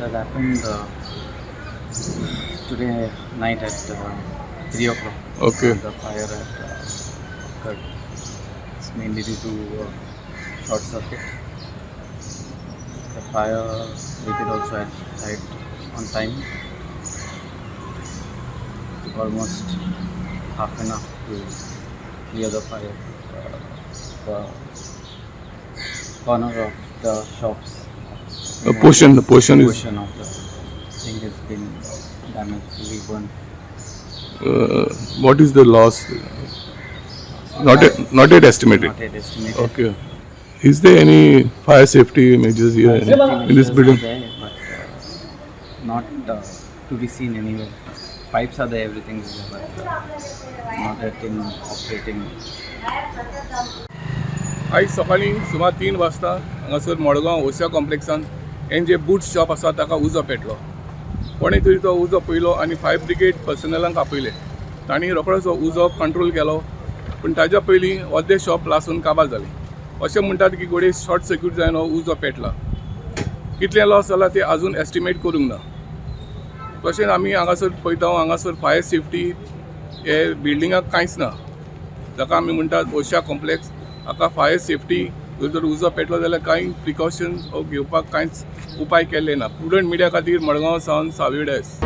This has happened today night at 3 o'clock. The fire had occurred. It's mainly due to short circuit. The fire brigade also had arrived on time. Took almost half an hour to clear the fire. The corner of the shops. The portion is Portion of the thing has been damaged, fully burned. What is the loss? Not yet estimated. Not yet estimated. Okay. Is there any fire safety measures here Safety in this measures are building? there, but not to be seen anywhere. Pipes are there, everything is there, but not yet in operating. आयज सकाळीं सुमार 3 वाजता हांगासर मडगांव ओसिया कॉम्प्लेक्सान हें जे boot shop आसा ताका उजो पेटलो. कोणें तरी तो उजो पयलो आनी फायर ब्रिगेड पर्सनलांक आपयले. तांणी रोखडोच हो उजो कंट्रोल केलो, पूण ताज्या पयलीं अर्दें शॉप लासून काबार जालें. अशें म्हणटात की घडये शॉर्ट सर्क्यूट जावन हो उजो पेटला. कितलें लॉस जाला तें आजून एस्टिमेट करूंक ना. तशेंच आमी हांगासर पळयता, हांगासर फायर सेफ्टी हे बिल्डिंगाक कांयच ना. जाका आमी म्हणटात ओशा कॉम्प्लेक्स, हाका फायर सेफ्टी जर उजो पेटलो जाल्यार कांय प्रिकॉशन्स घेवपाक कांयच उपाय केल्ले ना. प्रुडंट मिडिया खातीर मडगांव सावन सावियो डायस.